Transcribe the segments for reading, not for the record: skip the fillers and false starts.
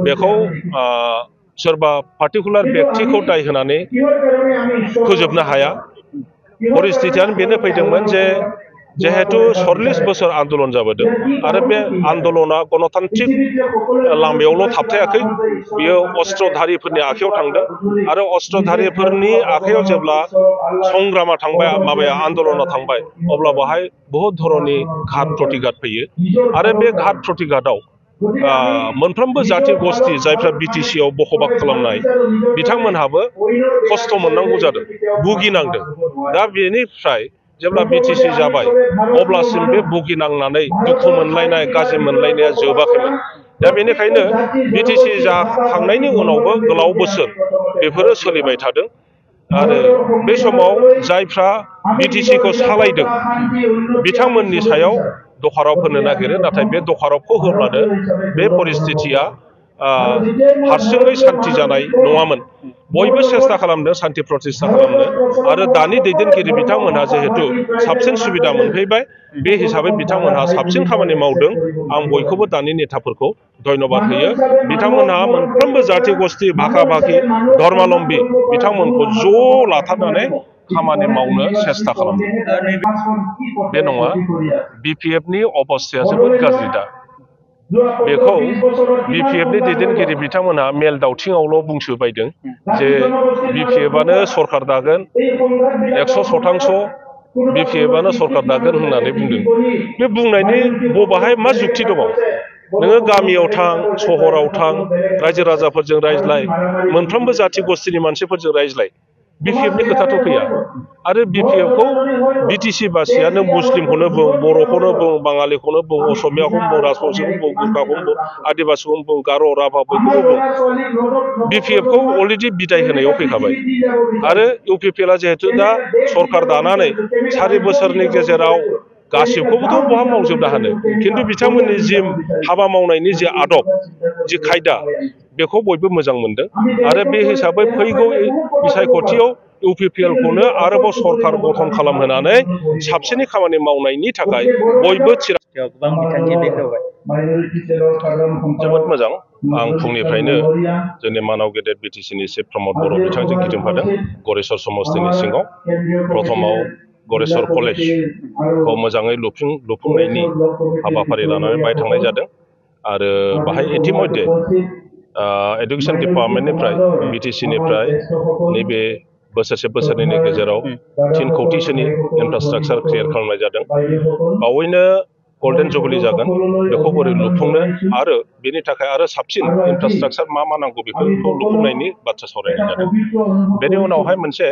बेखौ सोरबा पार्टिकुलार व्यक्तिखौ दाय होनानै फोजोबनो हाया परिस्थितियानो बेनो फैदोंमोन जे जेहेतु 40 बोसोर आन्दोलन जाबोदों आरो बे आन्दोलना गणतान्त्रिक लामायावल' थाबथायाखै बियो अस्त्रधारिफोरनि आखायाव थांदों आरो अस्त्रधारिफोरनि आखायाव जेब्ला संग्रामा थांबाय माबाया आन्दोलना थांबाय अब्ला बेवहाय बहुत धरननि घात प्रतिघात फैयो आरो बे घात प्रतिघातआव मोनफ्रोमबो जाति गोष्ठी जायफ्रा बिटिसि आव बखबाक खालामनाय बिथांमोनहाबो खस्थ' मोननांगौ जादों भुगिनांदों दा बेनिफ्राय जेब्ला बिटिसि जाबाय अब्लासिम बे भुगिनांनानै दुखु मोनलायनाय गाज्रि मोनलायनाया जोबाखैमोन दा बेनिखायनो बिटिसि जाखांनायनि उनावबो गोलाव बोसोर बेफोरो सोलिबाय थादों आरो बे समाव जायफ्रा बिटिसिखौ सालायदों बिथांमोननि सायाव दखाराव होनो नागिरो नाथाय बे दखारावखौ होब्लानो बे परिस्थितिया हारसिङै सान्थि जानाय नङामोन बयबो सेस्था खालामदों सान्थि प्रतिष्ठा खालामनो आरो दानि दैदेनगिरि बिथांमोनहा जिहेतु साबसिन सुबिदा मोनफैबाय बे हिसाबै बिथांमोनहा साबसिन खामानि मावदों आं बयखौबो दानि नेताफोरखौ धन्यबाद होयो बिथांमोनहा मोनफ्रोमबो जाति गोष्ठी भाखा भाखि धर्मालम्बी बिथांमोनखौ ज' लाथारनानै खामानि मावनो सेस्था खालामदों बे नङा बिपिएफनि अबस्थाया जोबोद गाज्रि दा बेखौ बिपिएफनि दैदेनगिरि बिथांमोनहा मेल दावथिङावल' बुंसोबायदों जे बिपिएफआनो सरकार दागोन 100% बिपिएफआनो सरकार दागोन होननानै बुंदों बे बुंनायनि बबाहाय मा जुक्ति दङ नोङो गामियाव थां सहराव थां रायजो राजाफोरजों रायज्लाय मोनफ्रोमबो जाति गोष्ठीनि मानसिफोरजों रायज्लाय बिपिएफनि खोथाथ' फैया आरो बिपिएफखौ बिटिसि बासियानो मुस्लिमखौनो बुं बर'खौनो बुं बाङालिखौनो बुं असमियाखौनो बुं राजबंशीखौनो बुं गुरखाखौनो बुं आदिबासिखौनो बुं गार' राभा बयखौबो बुं बिपिएफखौ अलरेडि बिदाय होनायाव फैखाबाय आरो इउपिपिएलआ जिहेतु दा सरकार दानानै 4 बोसोरनि गेजेराव गासिबखौबोथ' बहा मावजोबनो हानो खिन्थु बिथांमोननि जि हाबा मावनायनि जि आदब जि खायदा बेखौ बयबो मोजां मोनदों आरो बे हिसाबै फैगौ बिसायख'थियाव इउपिपिएलखौनो आरोबाव सरकार गठन खालामहोनानै साबसिनै खामानि मावनायनि थाखाय बयबो गोबां बिथांखि बेखेवबाय जोबोद मोजां आं फुंनिफ्रायनो जोंनि मानाव गेदेर बिटिसिनि चिफ प्रमद बर' बिथांजों गिदिंफादों गरेस्वर समस्तिनि सिङाव प्रथमाव गरेस्वर कलेजखौ मोजाङै लुफुंनायनि हाबाफारि लानानै बाहाय थांनाय जादों आरो बाहाय इतिमध्ये एडुकेशन डिपार्टमेन्टनिफ्राय बिटिसिनिफ्राय नैबे बोसोरसे बोसोरनैनि गेजेराव 3 कौटिसोनि इनफ्रास्ट्राक्चार क्रिएट खालामनाय जादों बावैनो गल्डेन जुबली जागोन बेखौ बोरै लुफुंनो आरो बेनि थाखाय आरो साबसिन इनफ्रास्ट्राक्चार मा नांगौ बेखौ लुफुंनायनि बाथ्रा सावरायनाय जादों बेनि उनावहाय मोनसे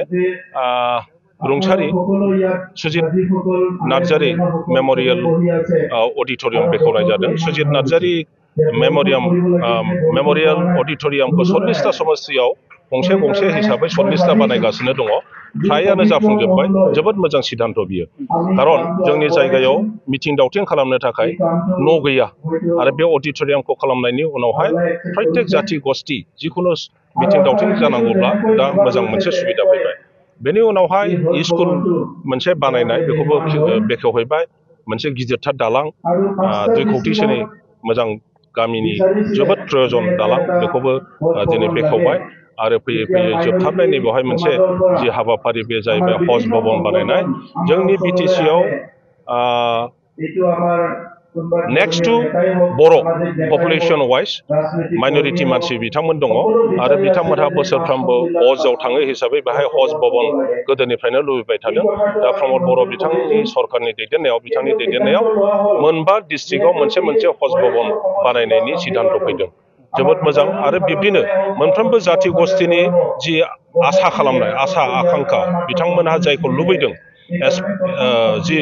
रुंसारि सुजित नार्जारी मेम'रियेल अडिट'रियाम बेखेवनाय जादों सुजित नार्जारी मेम'रियेल अडिट'रियामखौ 40टा समस्तियाव गंसे हिसाबै 40टा बानायगासिनो दङ फ्रायानो जाफुंजोबबाय जोबोद मोजां सिद्धान्त बियो खारन जोंनि जायगायाव मिटिं दावथिं खालामनो थाखाय न' गैया आरो बे अडिट'रियामखौ खालामनायनि उनावहाय प्रत्येक जाति गोष्ठी जिखुनु मिटिं दावथिं जानांगौब्ला दा मोजां मोनसे सुबिदा फैबाय बेनि उनावहाय स्कुल मोनसे बानायनाय बेखौबो बेखेवहैबाय मोनसे गिदिरथार दालां 2 कौटिसोनि मोजां गामिनि जोबोद प्रयोजन दालां बेखौबो दिनै बेखेवबाय आरो फैयै फैयै जोबथारनायनि बेवहाय मोनसे जि हाबाफारि बे जाहैबाय हज भवन बानायनाय जोंनि बिटिसिआव नेक्स्ट टु बर' पपुलेशन वाइज माइनरिटि मानसि बिथांमोन दङ आरो बिथांमोनहा बोसोरफ्रोमबो हजआव थाङो हिसाबै बेहाय हज भवन गोदोनिफ्रायनो लुबैबाय थादों दा प्रमद बर' बिथांनि सरकारनि दैदेननायाव मोनबा डिस्ट्रिक्टआव मोनसे हज भवन बानायनायनि सिद्धान्त फैदों जोबोद मोजां आरो बिब्दिनो मोनफ्रोमबो जाति गोष्ठीनि जि आसा खालामनाय आसा आकांक्षा बिथांमोनहा जायखौ लुबैदों जि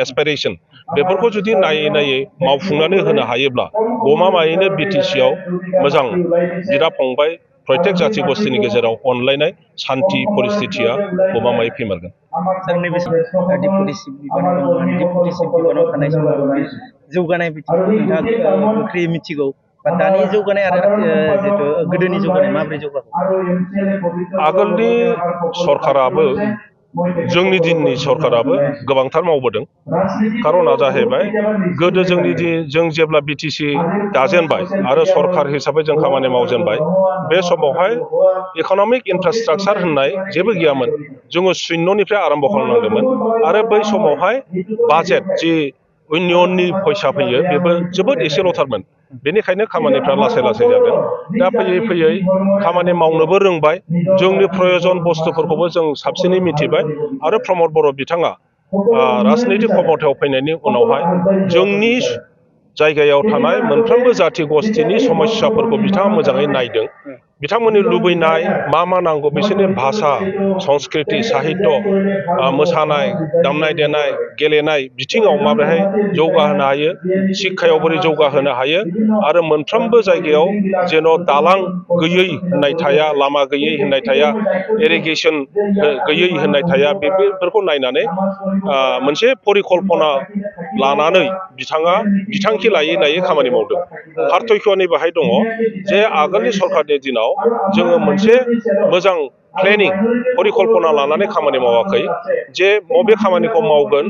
एसपिरेशन बेफोरखौ जुदि नायै मावफुंनानै होनो हायोब्ला गमामायैनो बिटिसिआव मोजां बिदा फंबाय प्रत्येक जाति गोष्ठीनि गेजेराव अनलायनाय शान्ति परिस्थितिया गमामायै फैमारगोन जौगानाय बिथिंखौ नोंथाङा गोख्रै मिथिगौ दानि जौगानाय आरो जितु गोदोनि जौगानाय माबोरै जौगाखो आगोलनि सरकाराबो जोंनि दिननि सरकाराबो गोबांथार मावबोदों खारना जाहैबाय गोदो जों जेब्ला बिटिसि दाजेनबाय आरो सरकार हिसाबै जों खामानि मावजेनबाय बे समावहाय इक'नमिक इनफ्रास्ट्राक्चार होननाय जेबो गैयामोन जोङो शून्यनिफ्राय आरम्भ खालामनांदोंमोन आरो बै समावहाय बाजेट जि इउनियननि फैसा फैयो बेबो जोबोद एसेल'थारमोन बेनिखायनो खामानिफ्रा लासै लासै जादों दा फैयै फैयै खामानि मावनोबो रोंबाय जोंनि प्रयजन बुस्थुफोरखौबो जों साबसिनै मिथिबाय आरो प्रमद बर' बिथाङा राजनैतिक क्षमतायाव फैनायनि उनावहाय जोंनि जायगायाव थानाय मोनफ्रोमबो जाथि गस्थिनि समस्याफोरखौ बिथाङा मोजाङै नायदों बिथांमोननि लुबैनाय मा नांगौ बिसोरनि भाषा संस्कृति साहित्य मोसानाय दामनाय देनाय गेलेनाय बिथिङाव माबोरैहाय जौगाहोनो हायो शिक्षायाव बोरै जौगाहोनो हायो आरो मोनफ्रोमबो जायगायाव जेन' दालां गैयै होननाय थाया लामा गैयै होननाय थाया इरिगेसन गैयै होननाय थाया बेफोरखौ नायनानै मोनसे परिकल्पना लानानै बिथाङा बिथांखि लायै लायै खामानि मावदों पार्थक्यनि बाहाय दङ जे आगोलनि सरकारनि दिनाव जोङो मोनसे मोजां प्लेनिं परिकल्पना लानानै खामानि मावाखै जे बबे खामानिखौ मावगोन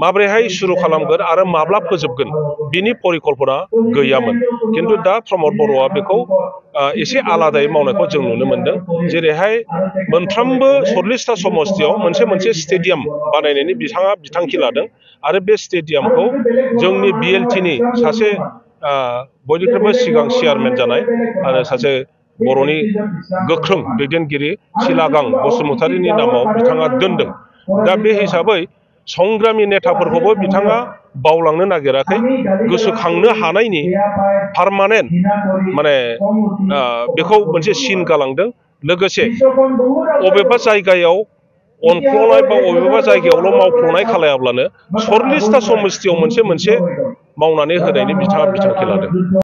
माब्रैहाय सुरु खालामगोन आरो माब्ला फोजोबगोन बिनि परिकल्पना गैयामोन खिन्थु दा प्रमद बर'आ बेखौ एसे आलादायै मावनायखौ जों नुनो मोनदों जेरैहाय मोनफ्रोमबो 40टा समस्तियाव मोनसे स्टेडियाम बानायनायनि बिथाङा बिथांखि लादों आरो बे स्टेडियामखौ जोंनि BLTनि सासे बयनिख्रुइबो सिगां चेयारमेन जानाय आरो सासे बर'नि गोख्रों दैदेनगिरि सिलागां बसुमतारीनि नामाव बिथाङा दोनदों दा बे हिसाबै संग्रामि नेताफोरखौबो बिथाङा बावलांनो नागिराखै गोसोखांनो हानायनि पार्मानेन्ट माने बेखौ मोनसे सिन गालांदों लोगोसे अबेबा जायगायाव अनफ्लंनाय बा अबेबा जायगायावल' मावफ्लंनाय खालायाब्लानो 40टा समस्तियाव मोनसे मावनानै होनायनि बिथाङा बिथांखि लादों।